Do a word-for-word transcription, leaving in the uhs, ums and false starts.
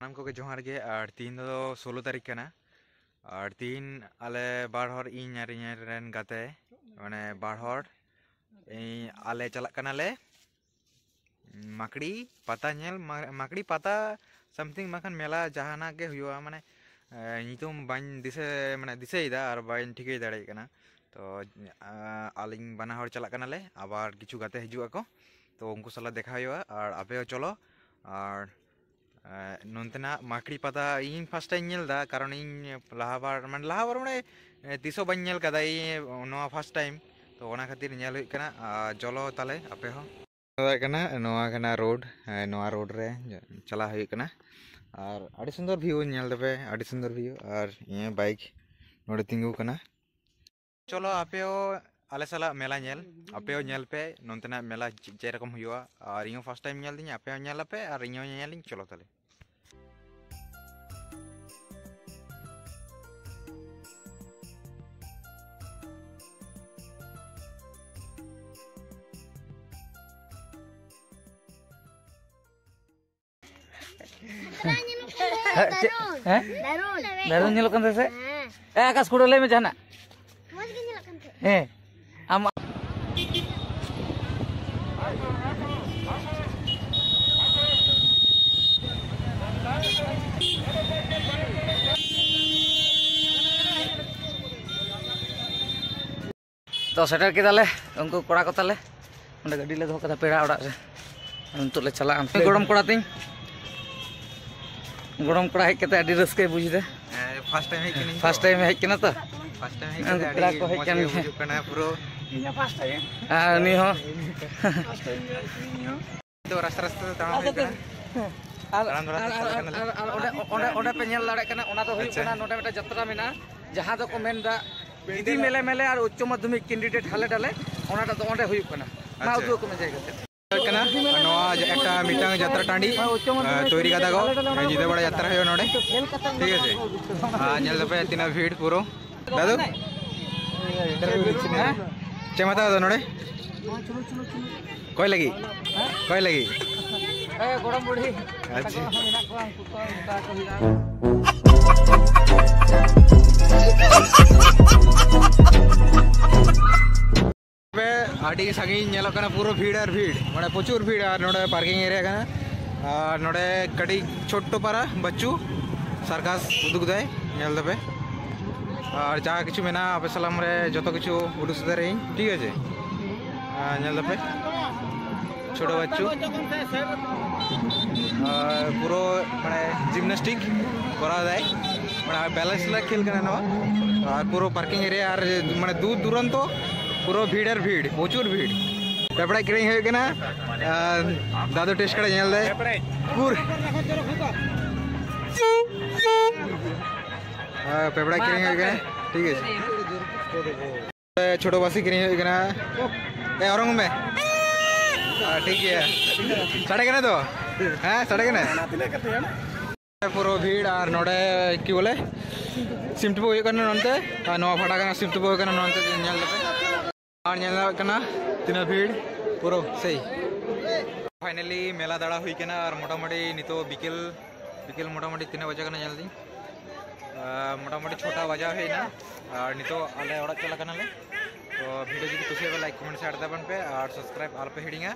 ᱥᱟᱱᱟᱢ ᱠᱚᱜᱮ ᱡᱚᱦᱟᱨ ᱜᱮ᱾ ᱟᱨ ᱛᱤᱦᱤᱧ ᱫᱚ ᱥᱳᱞᱳ ᱛᱟᱹᱨᱤᱠᱷ ᱠᱟᱱᱟ᱾ ᱟᱨ ᱛᱤᱦᱤᱧ ᱟᱞᱮ ᱵᱟᱨ ᱦᱚᱲ, ᱤᱧ ᱟᱨ ᱤᱧ ᱨᱮᱱ ᱜᱟᱛᱮ, ᱢᱟᱱᱮ ᱵᱟᱨ ᱦᱚᱲ, ᱤᱧ, ᱟᱞᱮ ᱪᱟᱞᱟᱜ ᱠᱟᱱᱟᱞᱮ ᱢᱟᱠᱲᱤ ᱯᱟᱛᱟ ᱧᱮᱞ᱾ ᱢᱟ-, ᱢᱟᱠᱲᱤ ᱯᱟᱛᱟ something ᱵᱟᱝᱠᱷᱟᱱ ᱢᱮᱞᱟ ᱡᱟᱦᱟᱱᱟᱜ ᱜᱮ ᱦᱩᱭᱩᱜᱼᱟ, ᱢᱟᱱᱮ, ᱮ, ᱧᱩᱛᱩᱢ ᱵᱟᱹᱧ ᱫᱤᱥᱟᱹ, ᱢᱟᱱᱮ ᱫᱤᱥᱟᱹᱭᱮᱫᱟ ᱟᱨ ᱵᱟᱹᱧ ᱴᱷᱤᱠᱟᱹᱭ ᱫᱟᱲᱮᱭᱟᱜ ᱠᱟᱱᱟ᱾ ᱛᱚ, ᱟ-, ᱟᱹᱞᱤᱧ ᱵᱟᱱᱟ ᱦᱚᱲ ᱪᱟᱞᱟᱜ ᱠᱟᱱᱟᱞᱮ, ᱟᱵᱟᱨ ᱠᱤᱪᱷᱩ ᱜᱟᱛᱮ ᱦᱤᱡᱩᱜ ᱟᱠᱚ, ᱛᱚ ᱩᱱᱠᱩ ᱥᱟᱞᱟᱜ ᱫᱮᱠᱷᱟ ᱦᱩᱭᱩᱜᱼᱟ᱾ ᱟᱨ ᱟᱯᱮ ᱦᱚᱸ ᱪᱚᱞᱚ, ᱟᱨ ᱮ, ᱱᱚᱱᱛᱮᱱᱟᱜ ᱢᱟᱠᱲᱤ ᱯᱟᱛᱟ ᱤᱧ first time ᱧᱮᱞ ᱮᱫᱟ, ᱠᱟᱨᱚᱱ ᱤᱧ ᱞᱟᱦᱟ ᱵᱟᱨ, ᱢᱟᱱᱮ ᱞᱟᱦᱟ ᱵᱟᱨ ᱢᱟᱱᱮ, ᱮ, ᱛᱤᱥ ᱦᱚᱸ ᱵᱟᱹᱧ ᱧᱮᱞ ᱠᱟᱫᱟ ᱤᱧ ᱱᱚᱣᱟ first time, ᱛᱚ ᱚᱱᱟ ᱠᱷᱟᱹᱛᱤᱨ ᱧᱮᱞ ᱦᱩᱭᱩᱜ ᱠᱟᱱᱟ᱾ ᱟᱨ ᱪᱚᱞᱚ ᱛᱟᱦᱞᱮ ᱟᱯᱮ ᱦᱚᱸ᱾ ᱪᱟᱞᱟᱜ ᱠᱟᱱᱟ, ᱱᱚᱣᱟ ᱠᱟᱱᱟ road, ᱮ, ᱱᱚᱣᱟ road ᱨᱮ ᱪᱟᱞᱟᱜ ᱦᱩᱭᱩᱜ ᱠᱟᱱᱟ᱾ ᱟᱨ ᱟᱹᱰᱤ ᱥᱩᱱᱫᱚᱨ view ᱧᱮᱞ ᱛᱟᱯᱮ, ᱟᱹᱰᱤ ᱥᱩᱱᱫᱚᱨ view᱾ ᱟᱨ ᱤᱧᱟᱹᱜ bike ᱱᱚᱰᱮ ᱛᱤᱸᱜᱩ ᱠᱟᱱᱟ᱾ ᱪᱚᱞᱚ ᱟᱯᱮ ᱦᱚᱸ ᱟᱞᱮ ᱥᱟᱞᱟᱜ ᱢᱮᱞᱟ ᱧᱮᱞ, ᱟᱯᱮ ᱦᱚᱸ ᱧᱮᱞ ᱯᱮ ᱱᱚᱱᱛᱮᱱᱟᱜ ᱢᱮᱞᱟ ᱪᱮ-, ᱪᱮᱫ ᱨᱚᱠᱚᱢ ᱦᱩᱭᱩᱜᱼᱟ᱾ ᱟᱨ ᱤᱧ ᱦᱚᱸ first time ᱧᱮᱞ ᱫᱤᱧ, ᱟᱯᱮ ᱦᱚᱸ ᱧᱮᱞ ᱟᱯᱮ ᱟᱨ ᱤᱧ ᱦᱚᱸ ᱧᱮᱧᱮᱞᱤᱧ᱾ ᱪᱚᱞᱚ ᱛᱟᱦᱞᱮ᱾ ᱦᱮᱸ, ᱪᱮᱫ? ᱦᱮᱸ? ᱫᱟᱨᱩᱱ᱾ ᱫᱟᱨᱩᱱ ᱧᱮᱞᱚᱜ ᱠᱟᱱ ᱛᱟᱦᱮᱸ ᱥᱮ? ᱦᱮᱸ᱾ ᱮ, ᱟᱠᱟᱥ, ᱠᱩᱲᱟᱹ, ᱞᱟᱹᱭ ᱢᱮ ᱡᱟᱦᱟᱱᱟᱜ᱾ ᱢᱚᱡᱽ ᱜᱮ ᱧᱮᱞᱚᱜ ᱠᱟᱱ ᱛᱟᱦᱮᱸ᱾ ᱦᱮᱸ᱾ ᱟᱢ ᱛᱚ, ᱥᱮᱴᱮᱨ ᱠᱮᱫᱟᱞᱮ ᱩᱱᱠᱩ ᱠᱚᱲᱟ ᱠᱚ ᱛᱟᱞᱮ᱾ ᱚᱸᱰᱮ ᱜᱟᱹᱰᱤ ᱞᱮ ᱫᱚᱦᱚ ᱠᱟᱫᱟ ᱯᱮᱲᱟ ᱚᱲᱟᱜ ᱨᱮ᱾ ᱱᱤᱛᱚᱜ ᱞᱮ ᱪᱟᱞᱟᱜᱼᱟ᱾ ᱜᱚᱲᱚᱢ ᱠᱚᱲᱟ ᱛᱤᱧ, ᱜᱚᱲᱚᱢ ᱠᱚᱲᱟ ᱦᱮᱡ ᱠᱟᱛᱮ ᱟᱹᱰᱤ ᱨᱟᱹᱥᱠᱟᱹᱭ ᱵᱩᱡᱽ ᱮᱫᱟ᱾ ᱦᱮᱸ, first time ᱦᱮᱡ ᱠᱟᱹᱱᱟᱹᱧ ᱛᱚ᱾ First time ᱦᱮᱡ ᱠᱟᱱᱟ ᱛᱚ᱾ First time ᱦᱮᱡ ᱠᱟᱛᱮ ᱩᱱᱠᱩ ᱟᱹᱰᱤ ᱯᱮᱲᱟ ᱠᱚ ᱦᱮᱡ ᱢᱚᱡᱽ ᱠᱟᱱ ᱜᱮ ᱜᱮᱭᱟ᱾ ᱵᱩᱡᱩᱜ ᱠᱟᱱᱟ ᱯᱩᱨᱟᱹ᱾ ᱤᱧᱟᱹᱜ first time᱾ ᱟᱨ ᱩᱱᱤ ᱦᱚᱸ᱾ First time ᱤᱧ ᱧᱮᱞ ᱠᱮᱫ ᱱᱤᱭᱟᱹ᱾ ᱱᱤᱛᱚᱜ ᱨᱟᱥᱛᱟ ᱨᱟᱥᱛᱟ ᱛᱮ ᱛᱟᱲᱟᱢ ᱦᱩᱭᱩᱜ ᱠᱟᱱᱟ᱾ ᱟᱨ, ᱛᱟᱲᱟᱢ ᱛᱟᱲᱟᱢ ᱛᱮ ᱟᱨ, ᱪᱟᱞᱟᱜ ᱟᱨ, ᱠᱟᱱᱟ᱾ ᱟᱨ, ᱟᱨ ᱚᱸᱰᱮ, ᱚᱸᱰᱮ, ᱚᱸᱰᱮ ᱯᱮ ᱧᱮᱞ ᱫᱟᱲᱮᱭᱟᱜ ᱠᱟᱱᱟ, ᱚᱱᱟ ᱫᱚ ᱦᱩᱭᱩᱜ ᱟᱪᱪᱷᱟ᱾ ᱠᱟᱱᱟ ᱱᱚᱰᱮ ᱢᱤᱫᱴᱮᱱ ᱡᱟᱛᱨᱟ ᱢᱮᱱᱟᱜᱼᱟ, ᱡᱟᱦᱟᱸ ᱫᱚᱠᱚ ᱢᱮᱱᱫᱟ ᱫᱤᱫᱤ ᱢᱮᱞᱮ ᱢᱮᱞᱮ ᱟᱨ ᱩᱪᱪᱚ ᱢᱟᱫᱽᱫᱷᱚᱢᱤᱠ candidate ᱦᱟᱞᱮ ᱰᱟᱞᱮ, ᱚᱱᱟᱴᱟᱜ ᱫᱚ ᱚᱸᱰᱮ ᱦᱩᱭᱩᱜ ᱠᱟᱱᱟ᱾ ᱢᱟ ᱟᱪᱪᱷᱟ᱾ ᱩᱫᱩᱜ ᱟᱠᱚ ᱢᱮ ᱡᱟᱭᱜᱟ ᱛᱮ᱾ ᱠᱟᱱᱟ᱾ ᱱᱚᱣᱟ ᱡᱮ ᱮᱠᱴᱟ ᱢᱤᱫᱴᱟᱝ ᱡᱟᱛᱨᱟ ᱴᱟᱺᱰᱤ, ᱟᱸ, ᱛᱚᱭᱨᱤ ᱠᱟᱫᱟ ᱠᱚ, ᱧᱤᱫᱟᱹ ᱵᱮᱲᱟ ᱡᱟᱛᱨᱟ ᱦᱩᱭᱩᱜᱼᱟ ᱱᱚᱰᱮ, ᱴᱷᱤᱠ ᱟᱪᱷᱮ? ᱟᱨ ᱧᱮᱞ ᱛᱟᱯᱮ ᱛᱤᱱᱟᱹᱜ ᱵᱷᱤᱲ ᱯᱩᱨᱟᱹ᱾ ᱫᱟᱫᱩ, ᱦᱮᱸ? ᱪᱮᱫ ᱮᱢ ᱦᱟᱛᱟᱣ ᱫᱟ ᱱᱚᱰᱮ? ᱚᱠᱚᱭ ᱞᱟᱹᱜᱤᱫ? ᱚᱠᱚᱭ ᱞᱟᱹᱜᱤᱫ? ᱜᱚᱲᱚᱢ ᱵᱩᱲᱦᱤ ᱟᱪᱪᱷᱟ᱾ ᱛᱟᱠᱚ ᱦᱚᱸ ᱢᱮᱱᱟᱜ ᱠᱚᱣᱟ, ᱩᱱᱠᱩ ᱠᱚ ᱢᱮᱛᱟ ᱠᱚ ᱦᱩᱭᱩᱜᱼᱟ᱾ ᱟᱹᱰᱤ ᱥᱟᱺᱜᱤᱧ ᱧᱮᱞᱚᱜ ᱠᱟᱱᱟ, ᱯᱩᱨᱟᱹ ᱵᱷᱤᱲ ᱟᱨ ᱵᱷᱤᱲ, ᱢᱟᱱᱮ ᱯᱨᱚᱪᱩᱨ ᱵᱷᱤᱲ᱾ ᱟᱨ ᱱᱚᱰᱮ ᱯᱟᱨᱠᱤᱝ ᱮᱨᱤᱭᱟ ᱠᱟᱱᱟ᱾ ᱟᱨ ᱱᱚᱰᱮ ᱠᱟᱹᱴᱤᱡ ᱪᱷᱳᱴᱴᱳ ᱯᱟᱨᱟ ᱵᱟᱪᱪᱩ ᱥᱟᱨᱠᱟᱥ ᱩᱫᱩᱜ ᱫᱟᱭ, ᱧᱮᱞ ᱫᱟᱯᱮ᱾ ᱟᱨ ᱡᱟᱦᱟᱸ ᱠᱤᱪᱷᱩ ᱢᱮᱱᱟᱜᱼᱟ ᱟᱯᱮ ᱥᱟᱞᱟᱢ ᱨᱮ, ᱡᱚᱛᱚ ᱠᱤᱪᱷᱩ ᱩᱫᱩᱜ ᱥᱚᱫᱚᱨᱟᱹᱧ, ᱴᱷᱤᱠ ᱟᱪᱷᱮ? ᱟᱨ ᱧᱮᱞ ᱫᱟᱯᱮ ᱪᱷᱳᱴᱳ ᱵᱟᱪᱪᱩ᱾ ᱟᱨ ᱯᱩᱨᱟᱹ ᱢᱟᱱᱮ ᱡᱤᱢᱱᱟᱥᱴᱤᱠ ᱠᱚᱨᱟᱣ ᱫᱟᱭ, ᱢᱟᱱᱮ ᱵᱮᱞᱮᱱᱥ ᱞᱮ ᱠᱷᱮᱞ ᱠᱟᱱᱟ ᱱᱚᱣᱟ᱾ ᱟᱨ ᱯᱩᱨᱟᱹ ᱯᱟᱨᱠᱤᱝ ᱮᱨᱤᱭᱟ ᱟᱨ ᱢᱟᱱᱮ ᱫᱩᱨ ᱫᱩᱨᱟᱱᱛᱚ ᱯᱩᱨᱟᱹ ᱵᱷᱤᱲ ᱟᱨ ᱵᱷᱤᱲ, ᱯᱨᱚᱪᱩᱨ ᱵᱷᱤᱲ᱾ ᱯᱮᱯᱲᱟ ᱠᱤᱨᱤᱧ ᱦᱩᱭᱩᱜ ᱠᱟᱱᱟ᱾ ᱟᱨ ᱫᱟᱫᱩ ᱴᱮᱥᱴ ᱠᱟᱛᱮ ᱧᱮᱞ ᱫᱟᱭ᱾ ᱯᱩᱨ- ᱟᱨ ᱯᱮᱯᱲᱟ ᱠᱤᱨᱤᱧ ᱦᱩᱭᱩᱜ ᱠᱟᱱᱟ, ᱴᱷᱤᱠ ᱟᱪᱷᱮ᱾ ᱪᱷᱳᱴᱳ ᱵᱟᱥᱤ ᱠᱤᱨᱤᱧ ᱦᱩᱭᱩᱜ ᱠᱟᱱᱟ᱾ ᱮ, ᱚᱨᱚᱝ ᱢᱮ᱾ ᱟᱨ ᱴᱷᱤᱠ ᱜᱮᱭᱟ᱾ ᱥᱟᱰᱮ ᱠᱟᱱᱟ ᱛᱚ? ᱦᱮᱸ, ᱥᱟᱰᱮ ᱠᱟᱱᱟ᱾ ᱯᱩᱨᱟᱹ ᱵᱷᱤᱲ᱾ ᱟᱨ ᱱᱚᱰᱮ ᱠᱤ ᱵᱚᱞᱮ ᱥᱤᱢ ᱛᱩᱯᱩ ᱦᱩᱭᱩᱜ ᱠᱟᱱᱟ ᱱᱚᱱᱛᱮ, ᱟᱨ ᱱᱚᱣᱟ ᱯᱷᱟᱴᱟ ᱠᱟᱱᱟ, ᱥᱤᱢ ᱛᱩᱯᱩ ᱦᱩᱭᱩᱜ ᱠᱟᱱᱟ ᱱᱚᱱᱛᱮ, ᱧᱮᱞ ᱫᱟᱯᱮ᱾ ᱟᱨ ᱧᱮᱞ ᱧᱟᱢᱚᱜ ᱠᱟᱱᱟ ᱛᱤᱱᱟᱹᱜ ᱵᱷᱤᱲ, ᱯᱩᱨᱟᱹ ᱥᱮᱭ᱾ ᱯᱷᱟᱭᱱᱟᱞᱤ ᱢᱮᱞᱟ ᱫᱟᱬᱟ ᱦᱩᱭ ᱠᱟᱱᱟ᱾ ᱟᱨ ᱢᱚᱴᱟᱢᱩᱴᱤ ᱱᱤᱛᱚᱜ ᱵᱤᱠᱮᱞ, ᱵᱤᱠᱮᱞ ᱢᱚᱴᱟᱢᱩᱴᱤ ᱛᱤᱱᱟᱹᱜ ᱵᱟᱡᱮ ᱠᱟᱱᱟ ᱧᱮᱞ ᱫᱟᱹᱧ᱾ ᱟᱨ ᱢᱚᱴᱟᱢᱩᱴᱤ ᱪᱷᱚᱴᱟ ᱵᱟᱡᱟᱣ ᱦᱮᱡ ᱮᱱᱟ᱾ ᱟᱨ ᱱᱤᱛᱚᱜ ᱟᱞᱮ ᱚᱲᱟᱜ ᱪᱟᱞᱟᱜ ᱠᱟᱱᱟᱞᱮ᱾ ᱛᱚ ᱵᱷᱤᱰᱤᱭᱳ ᱡᱩᱫᱤ ᱠᱩᱥᱤᱭᱟᱜ ᱯᱮ, ᱞᱟᱭᱤᱠ, ᱠᱚᱢᱮᱱᱴ, ᱥᱮᱭᱟᱨ ᱛᱟᱵᱚᱱ ᱯᱮ ᱟᱨ ᱥᱟᱵᱥᱠᱨᱟᱭᱤᱵ ᱟᱞᱚᱯᱮ ᱦᱤᱲᱤᱧᱟ᱾